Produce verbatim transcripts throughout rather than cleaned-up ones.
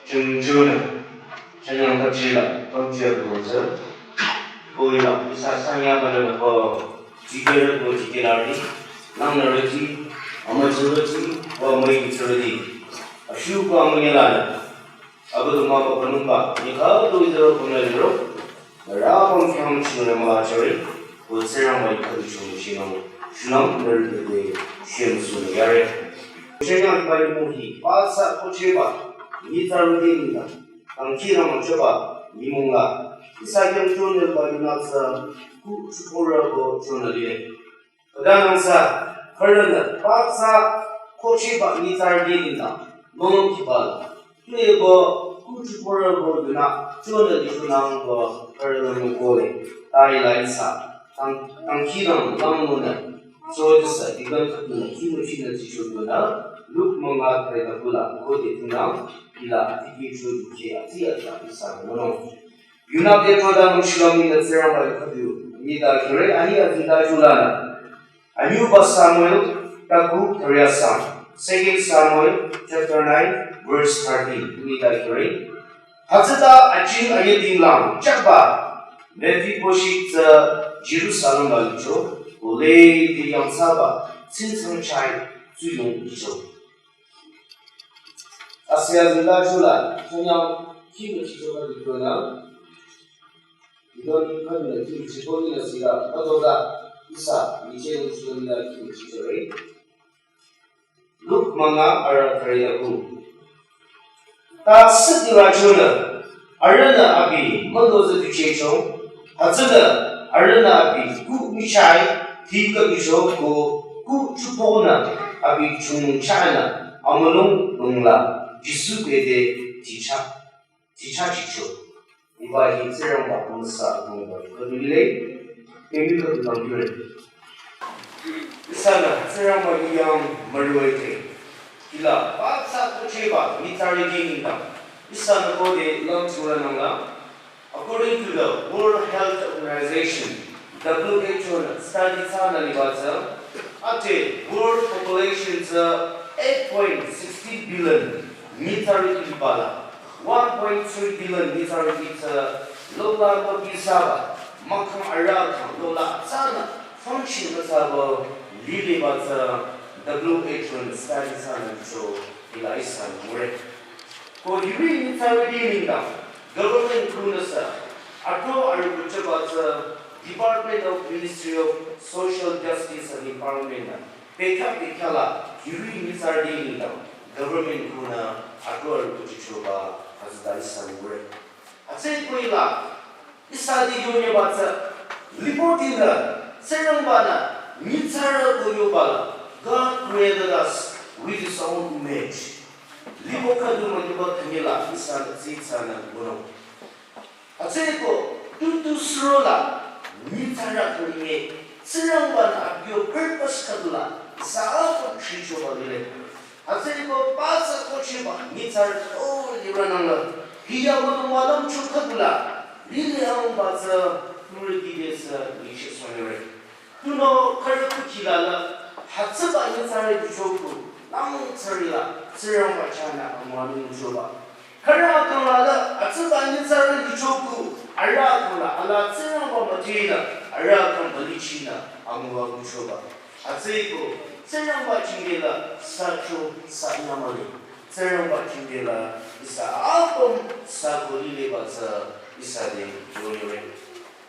Chungjunü, chanyang kachila, pangchia doza. Koila, isa sanya bala ko, jigera ko jigelari, langnarati, amajurati, wa mai ichurati. Ashu ko amanyalana. Abu duma ko panumba, ni ka do idro kumna idro. Ra pang kyang chunama chari, ko Tsingrangba kadu chung chinang, shunang nari de shem sun yare. Chanyang bai muhi, pasa ko cheba, ni taru de ni na. Tangki na machaba, ni munga. Isa kyang chonel ba yunatsa, ku chukora ko chonale. Khüdanangsa, khürünü, pasa, kochiba ni tsardi nina, mong kibal. Tuye bo, kuchu kora bo yuna, chonü di shunang bo, khürünü mong kole. Tai la isa, tang, tangki nang, lang mona. So disa, digan katuna, kino china di shunang, luk manga kare da kula, kode tunang, ila, tiki chu duke, ati ata, isa, mono. Yuna de toda nung shilami da Tsingrangba kadu, ni da kire, ahi ati da julana. Anyuba Samuel taku thariasang, Second Samuel chapter nine, verse thirteen. Tumita kiri. Hütsüta aching ayeding lang, chakba, Mephibosheth tsü Jerusalem ba licho, ule di yangsaba, tsinsang chai, tsuyong licho. Asya zinda chula, chanyang, kim chicho ka licho na, Idoni khamina ki chikoni na sira, matoda, isa, miche ni chikoni na ki chichore. Luk manga ara kariya ku. Ta sidi rachuna, arana abi, matoza duchecho, hatsuna, arana abi, ku michai, ti ka micho ko, ku chupona, abi chung chana, amalung lungla, Jisu bede, ticha. Chicha chicho. Iba hi Tsingrangba amüsa amüba. Kami le, kami ka tukang kure. Isana Tsingrangba yang marwai te. Kila, ba sa ko cheba, mi tsari ge ninga. Isana ko de lang chura nangla. According to the World Health Organization, W H O na study tsana liba tsü, ate world population tsü eight point sixty billion mi tsari liba la. One point three billion mi tsari tsü lola ko bisaba, makhang ara khang lola tsana function na sabo lili ba tsü W H O na study tsana cho ila isan mure. Ko yuri mi tsari di ninga government kuna sa ato aru kuchaba tsü Department of Ministry of Social Justice and Empowerment na. Pekha pekha la yuri mi tsari di ninga government kuna ato aru kuchichoba azda isan mure. Atse kuila, isa di yonye ba tsü, lipo di na, Tsingrangba na, mi tsara ko yoba la, God created us with his own image. Lipo khadu ma yoba khanyela, isa na tsi tsana gono. Atse ko, tu tu suro la, mi tsara ko ye, Tsingrangba na abyo purpose khadu la, isa ako chichoba lile. Atsüko pasa kochiba, nyitsarü o lira nangla. Hiya manu malam chukha dula. Lili ang ba tsü, nuri kide sü, nishe sonire. Tuno kare kuchila la, hatsüba nyitsarü yuchoku, lang tsarila, Tsingrangba chana amanu yuchoba. Kare akang la la, hatsüba nyitsarü yuchoku, ara akang la, ala Tsingrangba matila, ara akang balichina, amua yuchoba. Atsüko, Tsingrangba chingela sa cho sa nyamale. Tsingrangba chingela isa apüm sa kolile ba tsü isa de yonyore.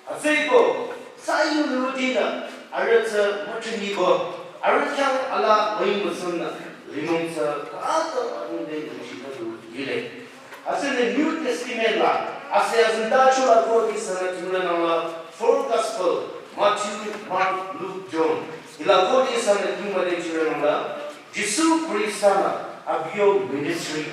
Atsüko, sa yu nurudina, arüh tsü machinibo, arüh kyang ala mai musunna, limong tsü kata apüm de nchita du yile. Asüle New Testament la, asü azin dacho la kodi sana tingla nangla, four gospel, Matthew, Mark, Luke, John. Ila kodi sana tingla de tingla nangla, Jisu Krista na, abio ministry.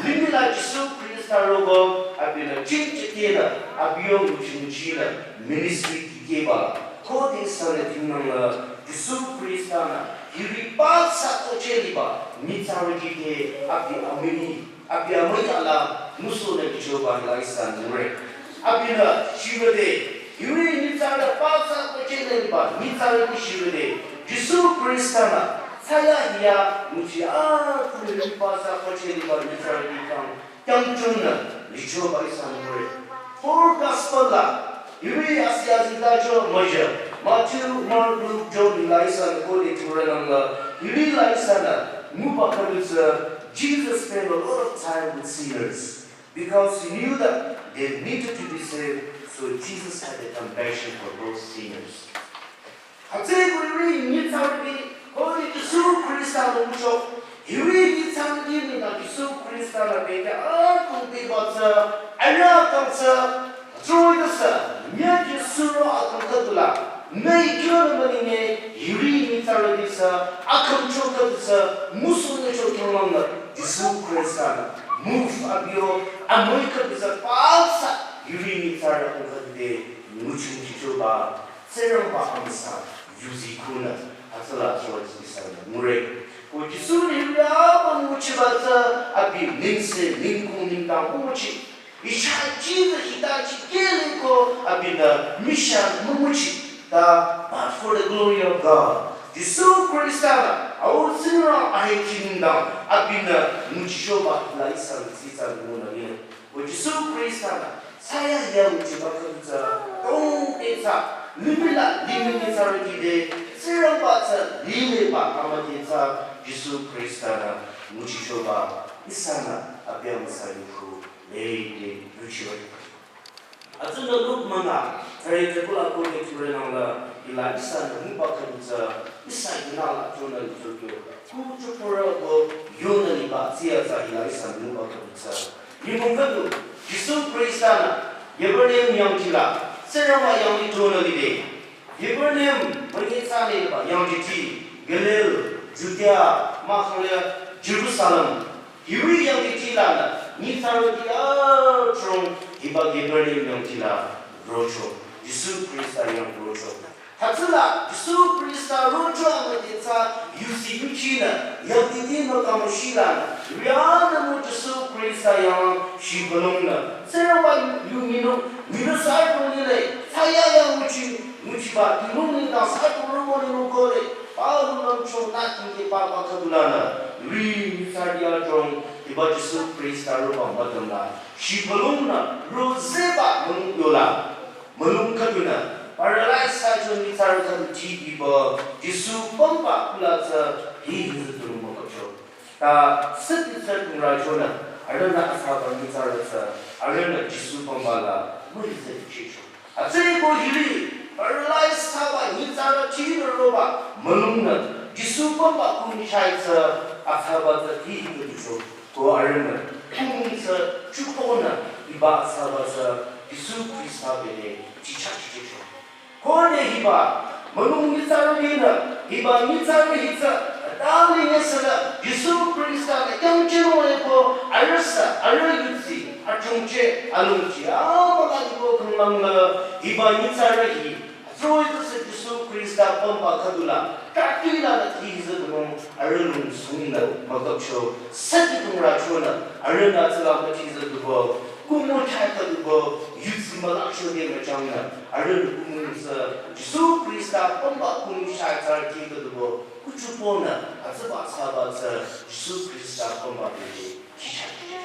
Limih la Jisu Krista rogo, abio na ching chitela, abio muchi muchi la, ministry kikeba. Kodi sana tingla nangla, Jisu Krista na, hiri pa sa koche liba, mitsarü kike, abi amini. Abi amai ala muso na kichoba la isan mure. Abi na shirode, yuri nyitsarü pa sa koche liba, nyitsarü ki shirode. Jisu Krista na, saya hiya, muchi a, kuri pa sa koche liba, nyitsarü ki kang. Yangchunü lichoba ihsanü ngure. Four gospel la, hiri asi asi tacho müjü. Matthew, Mark, Luke, John hila ihsanü khode thurünangla, hiri la ihsanü nguba khüdu tsü, Jesus spent a lot of time with sinners because he knew that they needed to be saved, so Jesus had a compassion for those sinners. Hütsüeko hiri nyitsarüti, khode Jisu Khrista ngucho, hiri nyitsarüti nengdang Jisu Khrista la bekhyah akang beba tsü, arüh akang tsü, atroh-i tsü, nya Jisu ro akang khüdula, nü ikyo nü münyi nge, hiri nyitsarüti tsü, akang cho khüdu tsü, musu nü cho khyanglang nü, Jisu Khrista nü, move abi yo, amüi khüdu tsü, pathsa, hiri nyitsarü akang khüdu te, nguchung chichoba, Tsingrangba amüsa yuzi khunü, hütsüla atroh-i tsü ihsanü ngure. Ko Jisu nü hiri apüm nguchiba tsü abi nengse nengkung nengdang nguchi. Icha chiza hitachi kele ko abinü mission münguchi. Ta, but for the glory of God. Jisu Khrista nü, au Tsingrang ahechi nengdang abinü nguchichoba la ihsanü tsitsa ngunü yine. Ko Jisu Khrista nü, saya ya nguchiba khüdu tsü, tong te tsü, limih la, limih nyitsarüti te, Tsingrangba tsü, limih ba amüdhe tsü, Jisu Khrista nü, nguchichoba, ihsanü, abi amüsa yuku, lede, yuchiwa. Atsünü Luk münga, thare te kula khode thurünangla, hila ihsanü, nguba khüdu tsü, ihsa hina la, chonü yuchokyo, kuchupura bo, yonü liba, tsiya tsü, hila ihsanü, nguba khüdu tsü. Nyümong khüdu, Jisu Khrista nü, Capernaum yangthsila, Tsingrangba yangli tonü lide. Capernaum, münyi tsü nengba yangthsi, Galil, Judea, mahkhang le, Jerusalem. Hiri yangthsi lanü, nyitsarüti adrong, hiba Capernaum yangthsila, rocho, Jisu Khrista yang rocho. Hütsüla, Jisu Khrista rocho amüdhe tsü, yusi yuchinü, yangthsi nü kamüshilanü, rianü mu Jisu Khrista yang shibülungnü, Tsingrangba yu, yu minu, minu sa tonile, saya yang nguchi, nguchiba, tinung nengdang sa tonile, nung kole, palu nangcho nü tingke papa khüdulanü, ri, nyitsarü adrong, hiba Jisu Khrista roba müdümla, shibülungnü, rozeba münung yola. Mülung khüdunü, paralyze thsacho nyitsarü khüdu thsipü, Jisu pümba kula tsü, hi hizü tulung mükapcho. Ta, süti tsü tungrachonü, arühnü asaba nyitsarü tsü, arühnü Jisu pümba la, mühizü dikehcho. Atsüko hiri, paralyze thsaba nyitsarü thsinü roba, mülungnü, Jisu pümba kung shai tsü, asaba tsü hi hizü dikehcho. Ko arühnü, kung tsü, chukonü, hiba asaba tsü, Jisu Khrista bede, chicha chichehcho. Khode hiba, mülung nyitsarü linü, hiba nyitsarü hi tsü, adang linge sünü, Jisu Khrista nü kyangcheh nung eko, arüh sü, arüh yutsi, achungcheh, alungchi, amüla eko kanglang nü, hiba nyitsarü hi, atsüko tsü Jisu Khrista pümba khüdula, tatilanü thizü dunung, arüh lungsung nü, mükapcho, süti tungrachonü, arühnü tsüla müthizü dubo, kumo chai khüdubo, yutsi mülakcho de müchangnü, arüh kumo tsü, Jisu Khrista pümba kung shai tsü thizü dubo, kuchuponü, atsüba asaba tsü, Jisu Khrista pümba bede, chicha chicha.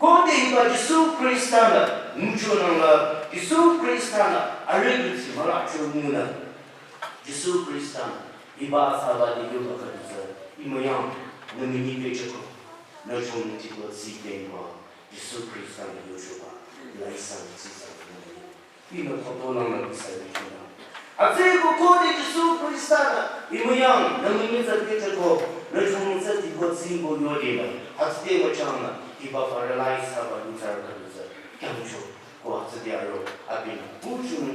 Khode hiba Jisu Khrista nü, nguchonangla, Jisu Khrista nü, arüh yutsi mülakcho ngunü. Jisu Khrista nü, hiba asaba de yoba khüdu tsü, imüyang, nü münyi pehchoko, nü chong tiko tsi tengwa, Jisu Khrista nü yochoba, la ihsanü tsitsa ngunü. Ihnü khotonangla ihsa yochonü. Atsüko khode Jisu Khrista nü, imüyang, nü münyi tsü pehchoko, nü chong tsü tiko tsi ngo yodenü. Atsüde müchangnü, hiba paralyze thsaba nyitsarü khüdu tsü, kyangcho, ko atsüde aro, abinü, buchung,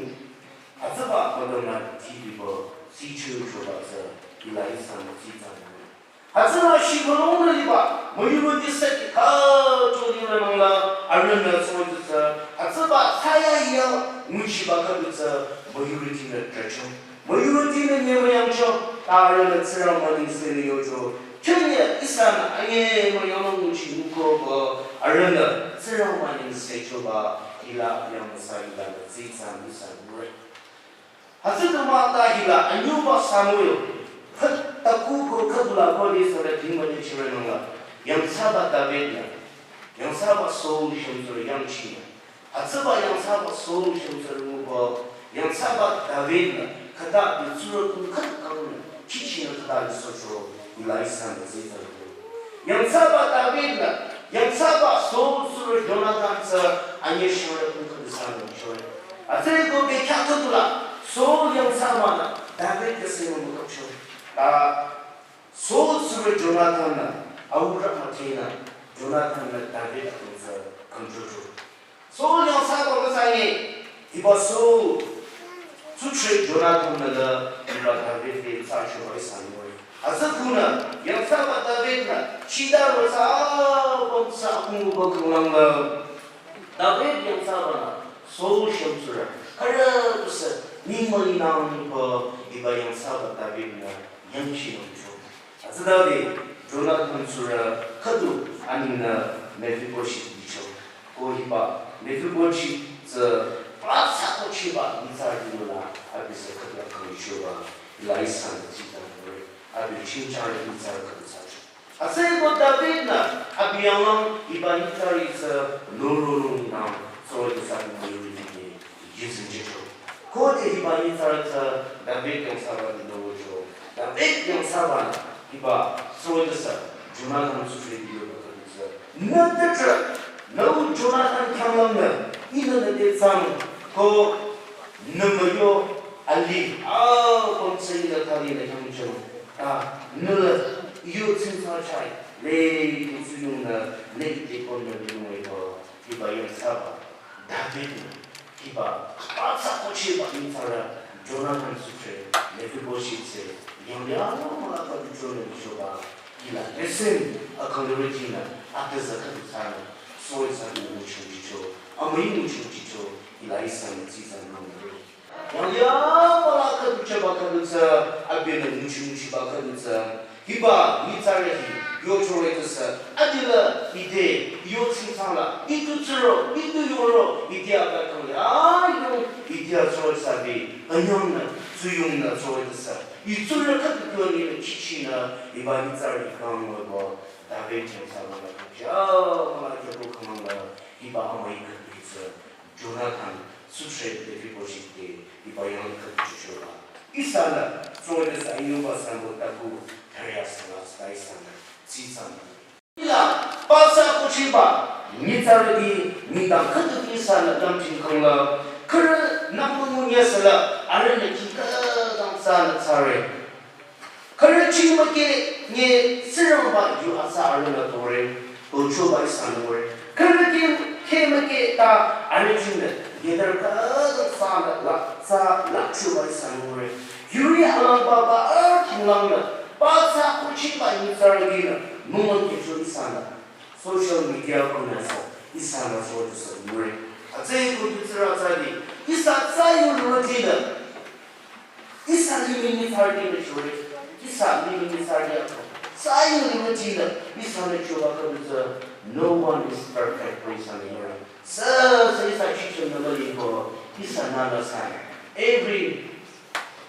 atsüba, müdümla, thsipü, thsichehchoba tsü, hila ihsanü tsitsa ngunü. Hütsüla shibülungnü liba, müyurüti süti, khüto linü nangla, arühnü tsü tsü, hütsüba, saya ya, nguchiba khüdu tsü, müyurütinü trahcho. Müyurütinü nyemüyangcho, ta arühnü Tsingrangba nengsenü yocho. Chünye ihsanü anyemüyang nguchi nguko ba, arühnü Tsingrangba nengsechoba, hila yang sa hila tsitsa ihsa ngure. Hütsütuma ta hila anyüba Samuel, khüt taku ko khüdula ko de sara dhingmane chire nangla, yangthsaba David nü. Yangthsaba Saul shümtsurü yangchinü. Hütsüba yangthsaba Saul shümtsurü nguba, yangthsaba David-nü, khüta abi tsurü kung khüta kangnü, kichinü khüta abi socho, ila ihsanü zita. Yangthsaba David-nü, yangthsaba Saul tsurü Jonathan tsü, anye shore kung khüta sanü chore. Hütsüeko bekhyah khüdula, Saul yangthsabanü, David kese mümükapcho. Ta Saul tsurü Jonathan-nü, aurü müthenü, Jonathan-nü David akungsa kangchocho. Saul yangthsaba müsanye, hiba Saul, tsuchre Jonathan-nü la, hiba David te thsachoba ihsanü. Hütsükunü, yangthsaba David-nü, shida rosa, bamsa akunguba kanglang la. David yangthsabanü, Saul shümtsurü, khürü tusü, ningmülinang ningpü, hiba yangthsaba David-nü, yangchinungcho. Hütsütade, Jonathan tsurü khüdu aninü Mephibosheth licho. Ko hiba Mephibosheth tsü patsa kochiba nyitsarü dila abisü khüdu akang lichoba, ila ihsanü zita, abi chingcharü nyitsarü khüdu thsacho. Hütsüeko David-nü abi yanglang hiba nyitsarü tsü nurunung nang, tsurü tsü abi müyurü dide yuzeng jücho. Khode hiba nyitsarü tsü David yangthsaba di nocho. David yangthsabanü hiba tsurü tsü Jonathan tsurü di yoba khüdu tsü. Nü tete, nü Jonathan khyanglangnü, ihnü nü te tsang, ko nü müyo ali, a, kongse ihnü thali nü khyang jüng. Ta, nü la, yo tsingsa chai, le, tu tsuyungnü, ne ite kong nü yungnü ko, hiba yangthsaba. David-nü, hiba, patsa kochiba nyitsarü, Jonathan tsuchre, Mephibosheth tsü, yangya, mülaka bichonü bichoba, ila, listen, akang lirütinü, atüza khüdu thsanü, soy thsanü nguchung jicho, amüi nguchung jicho, ila ihsanü tsitsa nangre. Yangya, mülaka bichoba khüdu tsü, abinü nguchung jiba khüdu tsü, hiba nyitsarü hi, yochore tusü, adila ite, yo tsingtsang la, itu tsuro, itu yoro, ite aba kang ya, yo, ite a tsuro sabi, anyangnü, tsuyungnü tsuro tusü. Itsurü khüdu kyo ni le kichinü, hiba nyitsarü kang mo bo, David yangthsaba la kya, mülaka kyo kang la, hiba amüi khüdu tsü. Jonathan, tsuchre Mephibosheth te, hiba yang khüdu chichoba. Ihsa la, tsurü tsü ayuba sambo taku, thariya sala, stai sala, tsi sala. Ila, patsa kochiba, nyitsarüti, nidang khüdu ihsa la, lamting kang la, khürü nangmü ngunya sala, arühnü kika dang sala tsare. Khürü ching müke nye Tsingrangba yu atsa arühnü tore, tochoba ihsanü ngure. Khürü ke, ke müke ta arüh chingnü, yedar ka sa la, sa la choba ihsanü ngure. Yuri alangba ba a thanglangnü, patsa kochiba nyitsarütinü, mümü kecho ihsanü. Social media konü sa, ihsanü so ihsanü ngure. Atse ko dutsura tsadi, ihsa tsa yu lütinü, ihsa limih nyitsarüti nü chore. Ihsa limih nyitsarüti ako. Tsa yu limih nyitsarüti nü. Ihsanü choba khüdu tsü. No one is perfect, ko ihsanü yore. Sü, sü ihsa chichon nü müli ko. Ihsa nana sa. Every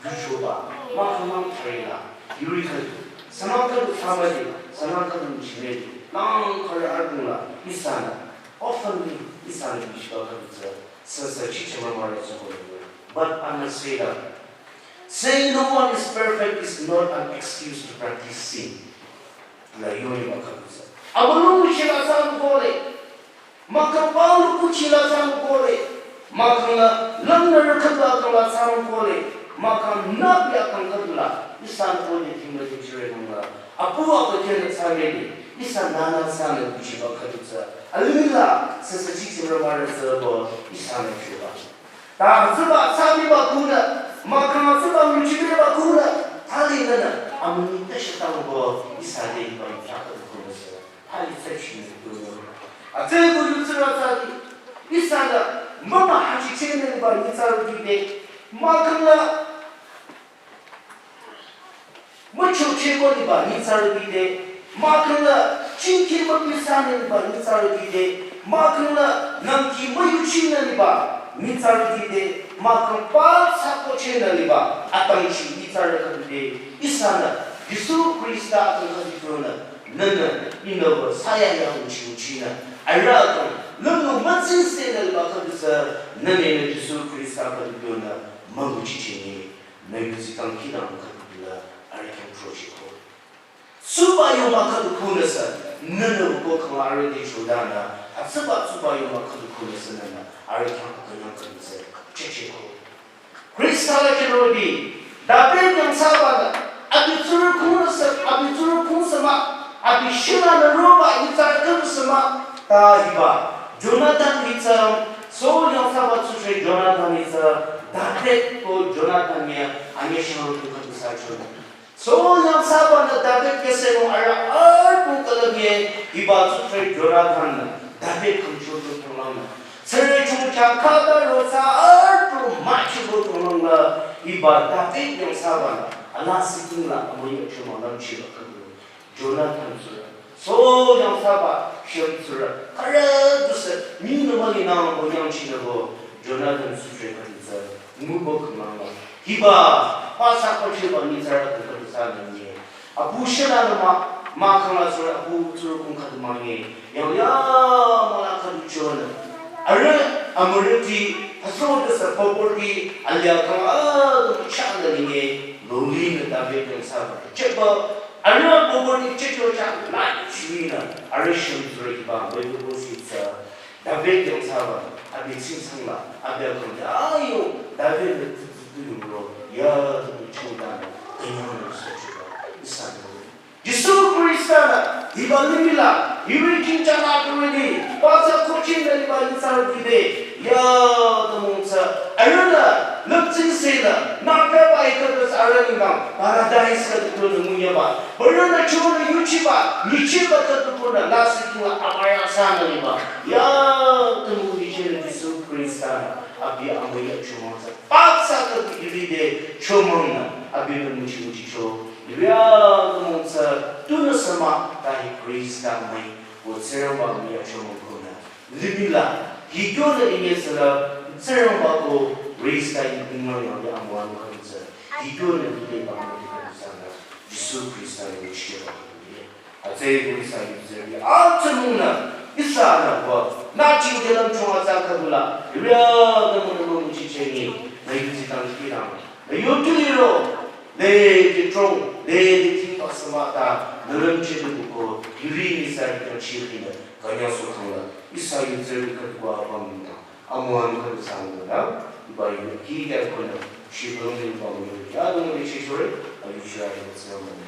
yu choba. Mahkhang mahkhang thare la. Yuri khüdu. Sünang khüdu thsamüli. Sünang khüdu nchimüli. Lang khare ardung la. Ihsanü. Oftenly. Ihsanü yu choba khüdu tsü. Sü, sü chichon mümüre tsü ko. But I must say that Saying no one is perfect is not an excuse to practice sin. La yoni ba khüdu tsü. Abulung chila tsang kole. Mahkhang palu kuchila tsang kole. Mahkhang la langnü rükha kang la tsang kole. Mahkhang nabi akang khüdu la. Ihsanü kole tingla tingchire nung la. Apu apa kene tsang le. Ihsa nana tsang le kuchiba khüdu tsü. Alila, sü sü chichon mümüre tsü bo. Ihsanü choba. Ta tsüba tsamiba kunü, mahkhang tsüba nguchiba kunü, thali nünü, amüni ta shitang bo, ihsa de iba ichaka kunü sü, thali tsü chini kunü. Atse ko yutsura tsadi, ihsa la, mama hachi chene ba nyitsarüti de, mahkhang la, mücho cheko liba nyitsarüti de, mahkhang la chingki müpisa ne liba nyitsarüti de, mahkhang la nangki müyuchi ne liba nyitsarüti de, mahkhang patsa koche ne liba atangchi nyitsarü khüdu de, ihsanü Jisu Khrista atang khüdu kronü, Nühnü, ihnü wü saya ya nguchi nguchinü. Arüh kang, lümnung mütsingsenü liba khüdu tsü, nühnü nü Jisu Khrista khüdu yonü, münguchi chingi, nü yuzi kang kidang khüdu la, arüh kang project ko. Tsuba yoma khüdu khunü sü, nühnü wü ko kang arüh di chodanü, atsüba tsuba yoma khüdu khunü sü nühnü, arüh kang akünyang khüdu tsü, cheche ko. Khrista la khenori, David yangthsabanü, abi tsurü khunü sü, abi tsurü khunü sü mah, abi shila nü roba nyitsarü khunü sü mah, ta hiba. Jonathan nyitsarü, Saul yangthsaba tsutre Jonathan nyitsarü, David ko Jonathan ya, anye shang rotu khüdu sa chon. Saul yangthsabanü David kese nung arüh arpu külüpye, hiba tsutre Jonathan nü, David khümchotu khanglangnü. Tsüre chungcha khata rosa arpu machibo khanglang la, hiba David yangthsabanü, ala siking la, amüi achuma lamchiba khüdu. Jonathan tsurü. Saul yangthsaba, shem tsurü. Khürü dusü, mi nü mali nang bo yangchinü bo, Jonathan tsutre khüdu tsü, ngubo khanglang la. Hiba, pa sa pa chiba nyitsarü khüdu sa nanye. Apu shila nü mah, mah kang la sura apu tsurü kung khüdu mah nge. Yang ya mah la khüdu chonü. Arüh amürüti, hasro de sa poverty, alya kang la du cha nü nge. Lonely nü David yangthsaba. Cheba, arüh poverty checho cha la chini nü. Arüh shem tsurü hiba, Bible ko si tsü. David yangthsaba, abi tsingsang la, abi akang ya, ayo, David nü tu tu tu yung ro, ya, tu tu chong dan, kanyang nü sa chuba, ihsa nü. Jisu Khrista nü, hiba limih la, hiwü king chana tu ni, pa sa kuchin nü hiba insa ro dide, ya, tu mung sa, arüh nü, lüp tsingse nü, nü pe ba ika tu sa arüh ni bang, paradise ka tu tu nü munya ba, arüh nü chong nü yuchi ba, nyichi ba tu tu nü, la si tu la, amaya sa nü hiba. Ya, tümü ije Jisu Khrista, abi amüi achumang sa. Paksa ka bigiri de chomang na, abi nü muchi muchi cho. Ya, tümü sa, tunü sama, tahi Khrista amüi, wo Tsingrangba amüi achumang ko na. Limih la, hikyo nü inye sala, Tsingrangba ko, Khrista yi kumang yang ya amüi ka sa. Hikyo nü ide ba amüi ka sa na, Jisu Khrista nü muchi cho. Atsü Khrista yuzi, atümung nü, ihsa nü wa, nü ching de lam chong atsa khüdu la, ria de mung nü mung chi chengi, nü yuzi tang ki ram, nü yu tu ni ro, le de trong, le de ting pa sa ma ta, nü lam chi de bu ko, yuri ni sa ri kang chi ri nü, kanyang so kang la, ihsa yuzi khüdu wa bang nü. Amüwan khüdu sang nü, ba yu ki kya ko nü, shi bang nü bang yu, ya dong de chi shore, a yu chi ra de sa ma nü.